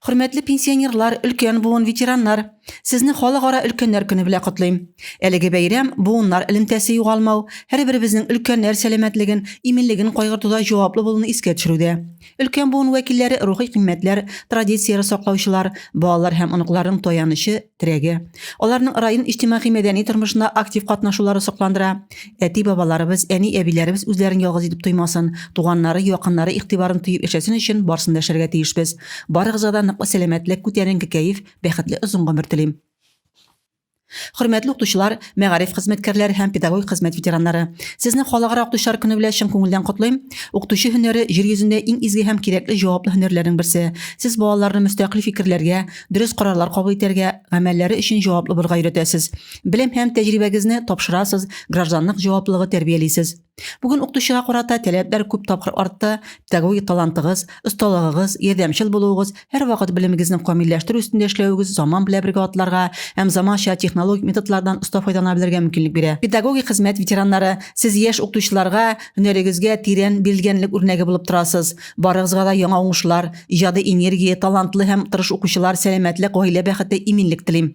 Хөрмәтле пенсионерлар, өлкән буын, ветераннар! Сезне Халыкара өлкәннәр көне белән котлыйм. Әлеге бәйрәм, буыннар элемтәсе югалмау, һәрберебезнең өлкәннәр сәламәтлеген, иминлеген кайгыртуда җаваплы булуны искә төшерүдә. Өлкән буын вәкилләре рухи кыйммәтләр, традицияләр саклаучылар, балалар һәм оныкларның таянычы, терәге. Аларның район иҗтимагый-мәдәни тормышында актив катнашулары сокландыра. Әти-бабаларыбыз, әни-әбиләребез үзләрен ялгыз итеп тоймасын, туганнары, якыннары игътибарын тоеп яшәсен өчен барысын да эшләргә тиешбез. Барыгызга да ныклы сәламәтлек, күтәренке кәеф, бәхетле озын гомер телим. Хөрмәтле укытучылар, мәгариф хезмәткәрләре һәм педагогик хезмәт ветераннары! Сезне Халыкара укытучылар көне белән чын күңелдән котлыйм. Укытучы һөнәре, җир йөзендә иң изге һәм кирәкле җаваплы һөнәрләрнең берсе. Сез балаларны мөстәкыйль фикерләргә, дөрес карарлар кабул итәргә, гамәлләре өчен җаваплы булырга өйрәтәсез. Белем һәм тәҗрибәгезне тапшырасыз, гражданлык җаваплылыгы тәрбиялисез. Бүген укытучыга карата таләпләр күп тапкыр артты, педагогик талантыгыз, осталыгыгыз, ярдәмчел булуыгыз, һәрвакыт белемегезне камилләштерү өстендә эшләвегез заман белән бергә атларга һәм заманча технологик методлардан оста файдалана белергә мөмкинлек бирә. Педагогик хезмәт ветераннары, сез яшь укытучыларга һөнәрегезгә тирән бирелгәнлек үрнәге булып торасыз. Барыгызга да яңа уңышлар, иҗади энергия, талантлы һәм тырыш укучылар, сәламәтлек, гаилә бәхете, иминлек телим.